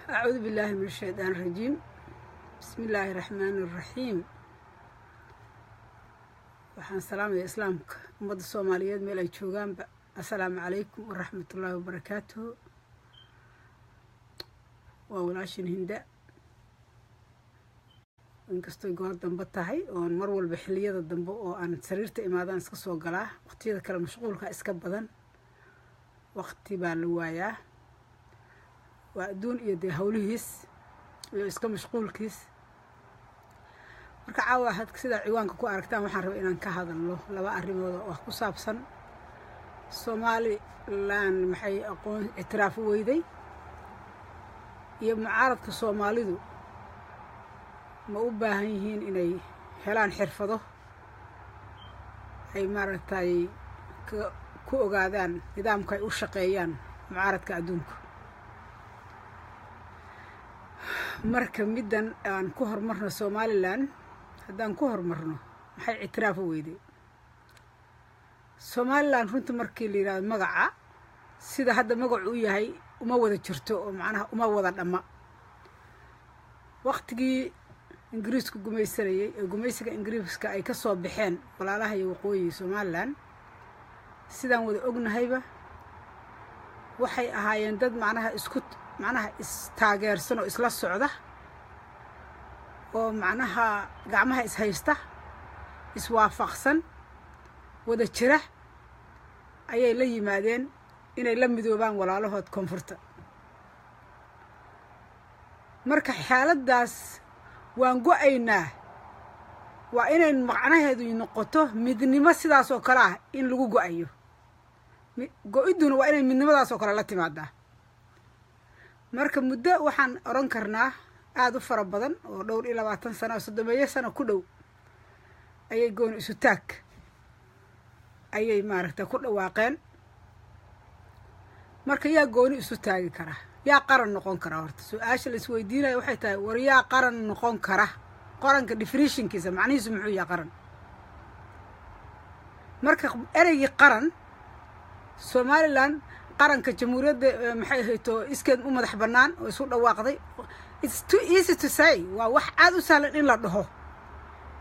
Acuudu billaahi min ashaytaan rajiim. Bismi illaahi raxmaani raxiim. Waxaan salaamaya islaamka, ummadda Soomaaliyeed meel ay joogaanba. Assalaamu calaykum waraxmatullaahi wabarakaatuhu. Waa walaashin Hinda. Inkastoy goor dambe tahay oon mar walba xilliyada dambe oo aan sariirta imaadaan iska soo galaa, waqtiyada kale mashquulka iska badan, waqti baa la waayaa. Waa adduun iyo dee howlihiis iyo iska mashquulkiis. Marka caawa had sidaa ciwaanka ku aragtaan, waxaan rabay inaan ka hadalno laba arrimood oo ku saabsan Somaliland: maxay aqoon ictiraaf u weyday, iyo mucaaradka Soomaalidu ma u baahan yihiin inay helaan xirfado ay maaragtay ku ogaadaan nidaamka ay u shaqeeyaan mucaaradka adduunka. Marka middan aan ku horumarno, Somaliland haddaan ku horumarno, maxay ictiraaf u weyday Somaliland? Runta markii la yidhahdo, magaca sida hadda magacu u yahay uma wada jirto oo macnaha uma wada dhamma. Waqtigii Ingiriisku gumaysanayay ee gumaysiga Ingiriiska ay ka soo baxeen walaalaha iyo waqooyiga Somaliland, sidaan wada ognahayba, waxay ahaayeen dad macnaha isku macnaha istaageersan oo isla socda oo macnaha gacmaha ishaysta, iswaafaqsan, wada jira ayay la yimaadeen inay la midoobaan walaalahood koonfurta. Marka xaaladdaas waan go-aynaa waa inay macnaheedu noqoto midnimo sidaas oo kale ah in lagu go-ayo. Go-idduna waa inay midnimadaas oo kale la timaadaa. Marka muddo waxaan odhan karnaa aada u fara badan oo dhowr iyo labaatan sano oo 30-meeyo sano ku dhow ayay gooni isu taag ayay maaragtay ku dhawaaqeen. Marka yaa gooni isu taagi kara? Yaa qaran noqon kara? Horta su-aasha la isweydiinaya waxay tahay, war yaa qaran noqon kara? Qaranka definitionkiisa, macnihiisu muxuu yahay qaran? Marka ereygii qaran, Somaliland qaranka jamhuuriyadda maxay ahayto iskeed u madax bannaan oo isu dhawaaqday, it's too easy to say. Waa wax aada u sahlan in la dhaho,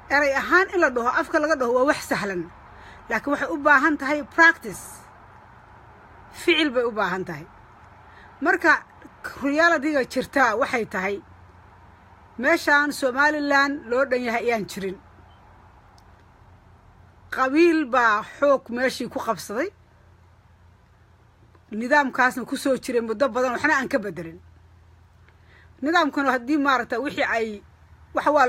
erey ahaan in la dhaho, afka laga dhaho waa wax sahlan, laakiin waxay u baahan tahay practice, ficil bay u baahan tahay. Marka realityga jirtaa waxay tahay meeshaan Somaliland loo dhan yahay ayaan jirin. Qabiil baa xoog meeshii ku qabsaday, nidaamkaasna ku soo jiray muddo badan, waxna aan ka bedelin nidaamkuna. Haddii maaragta wixii ay wax waa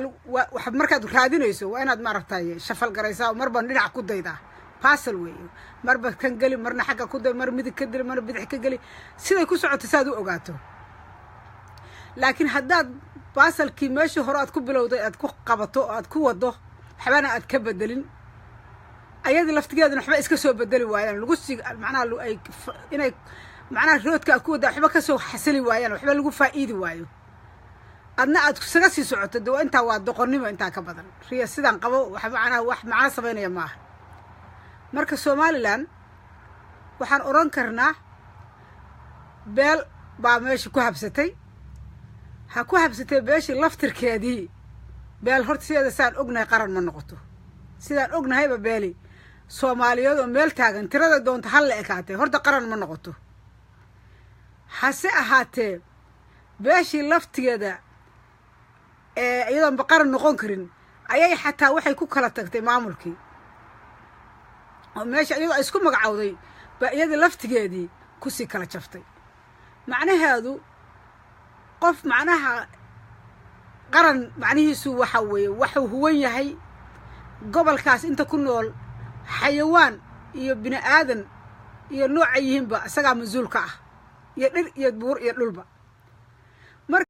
wax markaad raadinayso, waa inaad maaragtay shuffle garaysaa oo marba dhinac ku daydaa. Puzzle weeye, marba kan geli, marna xagga ku day, mar midig ka deli, marna bidix ka geli, siday ku socoto saad u ogaato. Laakiin haddaad puzzlekii meeshii hore aad ku bilowday aad ku qabato oo aad ku waddo, waxbana aad ka bedelin, ayadii laftigeeduna waxba iska soo bedeli waayaan, lagu sii macnaha ay inay macnaha roadka aad ku waddaa waxba kasoo xasili waayaan, waxba lagu faa'iidi waayo, adna aad isaga sii socoto, de intaa waa doqonnimo. Intaa ka badan riya sidaan qabo wax macnaha wax macno samaynaya maaha. Marka Somaliland waxaan odhan karnaa beel baa meesha ku habsatay. Ha ku habsatay beeshii laftirkeedii. Beel horta sideeda saan ognahay qaran ma noqoto. Sidaan ognahayba, beeli Soomaaliyeed oo meel taagan, tirada doonta hal la ekaatee, horta qaran ma noqoto. Hase ahaatee beeshii laftigeeda ee iyadoonba qaran noqon karin ayay xataa waxay ku kala tagtay maamulkii oo meesha iyadoo ay isku magacowday baa iyadii laftigeedii kusii kala jaftay. Macnaheedu qof macnaha qaran macnihiisu waxa weeye waxuu huwan yahay gobolkaas inta ku nool, xayawaan iyo bini aadan iyo nooca yihiinba, isagaa mas-uulka ah, iyo dhir iyo buur iyo dhulba.